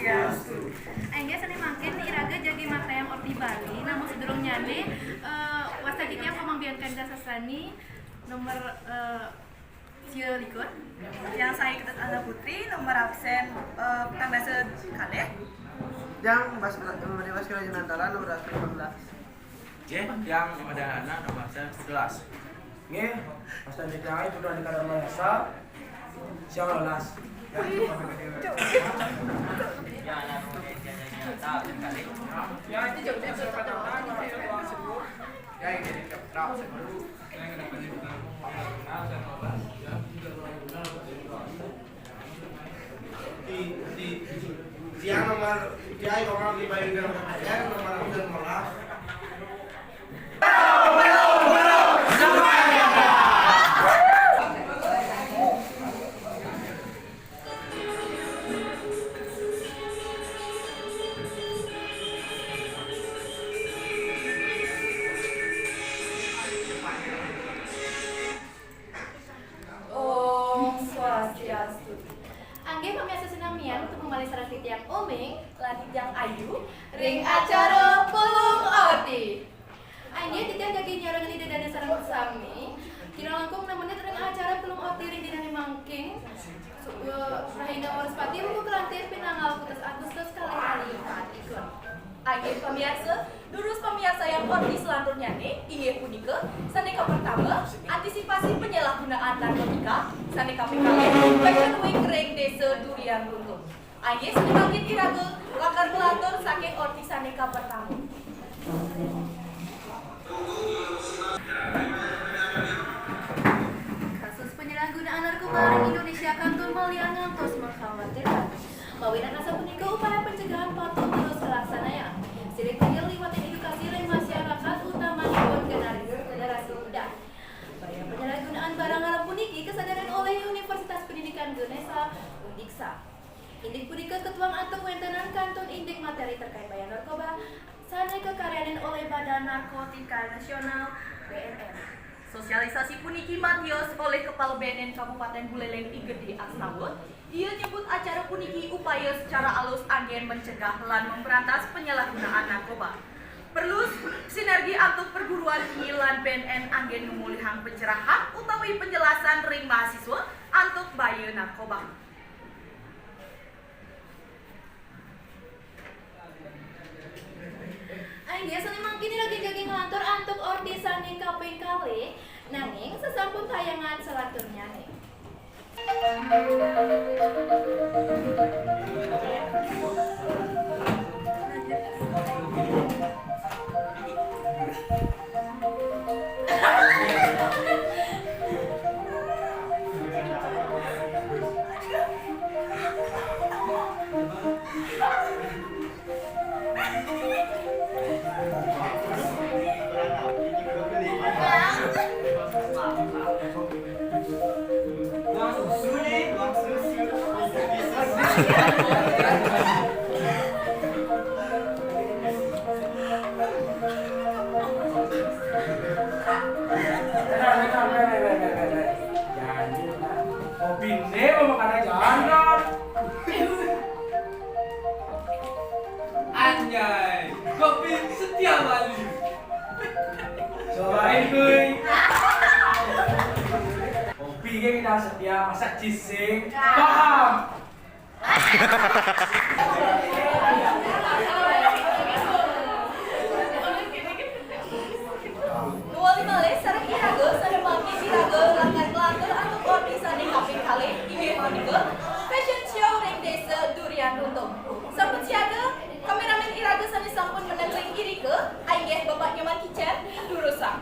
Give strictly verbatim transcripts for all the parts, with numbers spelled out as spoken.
Swastiastu. Inggih, sané mangkin iraga jagi matayang orti Bali, namung sadurung nyané, eh, wasta titiang Komang Bianca Indra Sasani, nomor, eh, sia likur. Tiang Sai Ketut Alda Putri, nomor absén, eh, petang dasa kalih. Tiang Bas-, Bas-, Bas-, Bas-, Bas-, Bas-, Bas-, Bas-, Bas-, Bas-, Nggih, tiang Ahmad Dahlan, nomor absén sebelas. Nggih, wasta titiang Putra Andika Dharma Yasa, siang rolas. Ti-, ti-, tiang nomor, tiang nomor lima, tiang nomor lima belas. Om Swastiastu. Inggih pamiarsa sinamian, ketemu malih sareng titiang Oming lan titiang Ayu ring acara Pulung Orti. Inggih titiang jagi nyarengin ida dané sareng sami. Kirang langkung enam menit ring acara Pulung Orti ring dinané mangkin. Su-, eh, Rahina Waraspati, Wuku Kelantir, pinanggal kutus Agustus kalih tali empat likur. Inggih pamiarsa, durus pamiarsayang orti selanturnyané, inggih punika, sané kapertama, antisipasi penyalahgunaan narkotika, sané kaping kalih, Fashion Week ring Désa Durian Runtuh. Inggih, sané mangkin iraga lakar nglantur saking orti sané kapertama. Kasus penyalahgunaan narkoba ring Indonesia kantun malian ngantos mengkhawatirkan. Mawinan asapunika, upaya pencegahan patut terus kalaksanayang. Silih tunggil liwat edukasi ring masyarakat, utamanipun generasi, generasi muda. Bahaya penyalahgunaan barang haram puniki kasadaran olih Universitas Pendidikan Ganesha, Undiksha. Indik punika ketuang antuk wentenan kantun indik materi terkait bahaya narkoba, sané kakaryanin olih Badan Narkotika Nasional, B N N. Sosialisasi puniki matios olih Kepala B N N Kabupaten Buleleng, I Gedé Astawa. Ia nyebut acara puniki upaya secara alus anggén mencegah lan memberantas penyalahgunaan narkoba. Perlu sinergi antuk perguruan tinggi lan B N N anggén ngamolihang pencerahan utawi penjelasan ring mahasiswa antuk bahaya narkoba. Inggih, sané mangkin iraga jagi nglantur antuk orti sané kaping kalih, nanging sasampun tayangan selanturnyané. Kopi né mah makana jangan. Anjay, kopi setia Bali. Cobain, kuy. Kopi gé kita setia, masa cising? Paham? Nuwun malih sareng iraga sané mangkin iraga lakar nglantur antuk orti sané kaping kalih, inggih punika fashion show ring Désa Durian Runtuh. Sampun siaga, kameramen iraga sané sampun meneng ring irika, inggih Bapak Nyoman Kicen, durusang.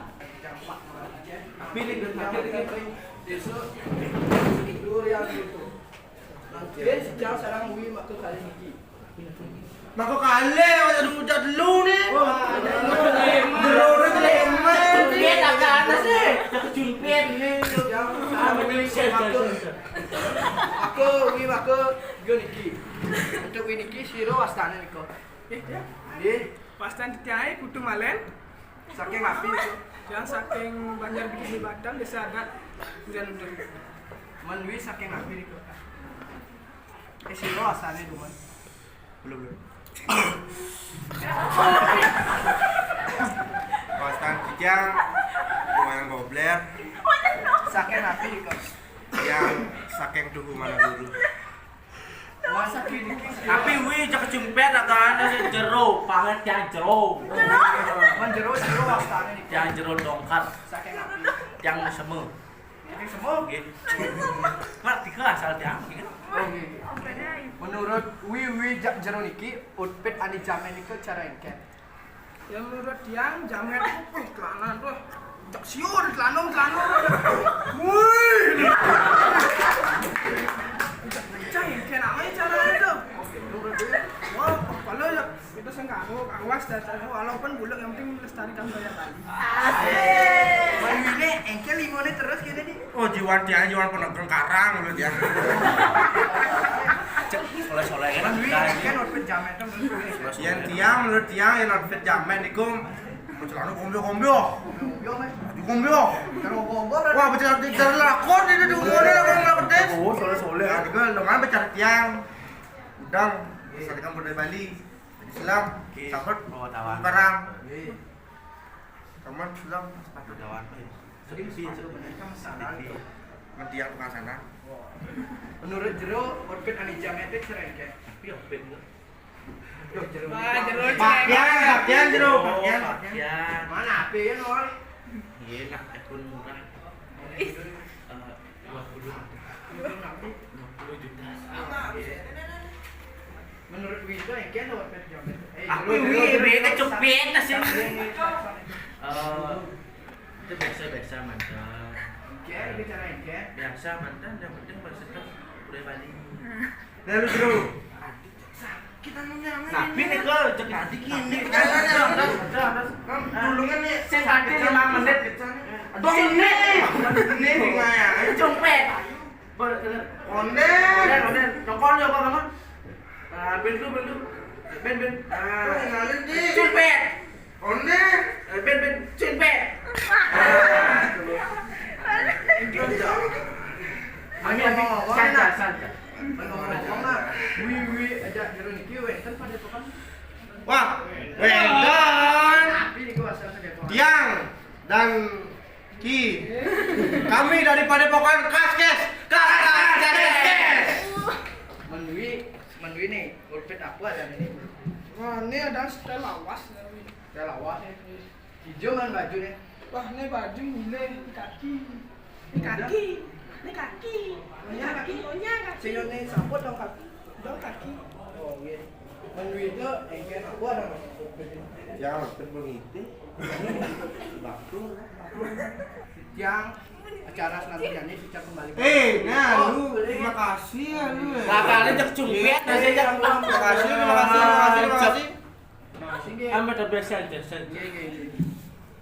Désa Durian Runtuh. Mangkin titiang sareng Wi maka kalih niki. Maka kalih, aduh, udah dulu nih. Wah, ada dulu. Dulu nih, Clemen. Jumpit, agak aneh sih. Cakep jumpit. Ini, titiang sareng Wi maka. Maka, Wi maka, yo niki. Antuk Wi niki, sira wastané nika. Nggih. Wastan titiangé Putu Malen. Saking api itu. Yang saking Banjar Bikini Batam, Désa Adat Durian Runtuh. Men Wi saking api itu. Eh, sira asalné, Duman? Belum, belum. Pas tang kijang, lumayan gobler. Saking napi, Kak? Yang saking tuhu mana dulu. Tapi wi, jak jempet, agak anu sing jero, panget yang jero. Man jero, jero wastane niki. Yang jero dongkar. Saking napi? Yang seme. Ini semua? Nggih. Mak tiga asal tiang, nggih. Oh, nggih. Menurut Wiwi, jak jero niki, outfit ane jamet niku cara engken? Ya, menurut tiang, jamet itu, wih, celana tuh. Cok siur, celana, celana. Wih. Cah, engken ae carane tuh. Wah, kalau ya, itu sing kanggo, awas datanya, walaupun buluk, yang penting melestarikan budaya Bali. Asik. Wiwi ne engke limone terus kene nih. Oh, jiwan tiang, jiwan penegeng karang lho tiang. Cek soleh-soleh kan. Wiwi engke outfit jamet terus. Yen tiang, menurut tiang, yen outfit jamet niku celana kombe-kombe. Yo, Mas. Di kombe. Terus kombe. Wah, bocah di dalam lakon ini di umurnya lakon lakon des. Oh, soleh-soleh. Nah, niku lengan bocah tiang. Udang, Sarikan budaya Bali. Islam, sahabat, oh, tawan. Karang. Nggih. Kaman Islam, sepatu dawan. Sedih sih, sebenarnya kan sana. Sedih. Mendiang tukang sana. Menurut jero, outfit ane jamet e serengke. Tapi outfit enggak. Duh, jero. Wah, jero pakaian, pakaian jero, oh, pakaian. Pakaian. Mana ape ya, Nol? Iya, nak iPhone murah. Ih. Eh, dua puluh. Dua puluh juta. Menurut Wito, engke lho, Pet, jamet. Eh, aku jero, wi jero, beda jero, cepet sih. Eh, itu biasa-biasa mantan. Engke, bicara engke. Biasa mantan, yang penting maksudnya udah balik. Lalu, Bro. Kita mau nyampe. Nah, ini kok cek tadi kini. Kan tulungan nih. Sing tadi lima menit. Aduh, ini. Ini gimana? Cumpet. Onde. Onde, onde. Nongkol ya, Pak, Bang? Ah, ben dulu, ben dulu. Ben, ben. Ah. Kenalin, Di. Cumpet. Onde. Eh, ben, ben. Cumpet. Amin, amin. Santai, santai. Ngomong-ngomong, nah, Wiwi aja jero niki wenten Padepokan. Wah, wenten. Tapi niku asal Padepokan. Tiang dan Ki. Kami dari Padepokan Kaskes. Kaskes. Menwi, menwi nih, outfit apa ada ini? Wah, ini ada style lawas nih. Style lawas ya. Ijo man baju nih. Wah, ini baju milih di kaki. Di kaki. Di kaki. Di kaki. Onya kaki. Sing ne saput dong kaki. Dong kaki. Oh, iya. Menwi itu engke apa ada, Mas? Yang outfit begitu. Bagus. Yang acara selanjutnya ini kita kembali. Eh, nah, lu, terima kasih ya lu. Makanya cek cumpet, nasi cek. Terima kasih, terima kasih, terima kasih, terima kasih. Nah, sing nggih. Kan pada biasa aja, biasa aja. Nggih, nggih, nggih.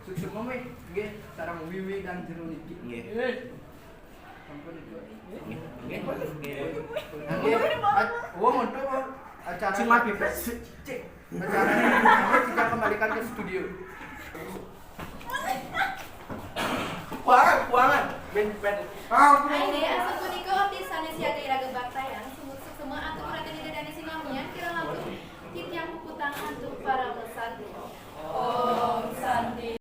Suksma wih, nggih, sareng Wiwi dan jero niki. Nggih. Eh. Sampun itu. Nggih. Nggih. Nggih. Nah, nggih. At-, oh, montok, oh. Acara cuma bebas. Cek. Acara ini kita kembalikan ke studio. Kuangan, kuangan. Ben, ben. Ah, Aine, asal punika abdi sanes siaga iraga baktayan, sumut suksema antuk raden ida dane sinamian kirang langkung titiang puputang antuk para mesanti. Om Santi.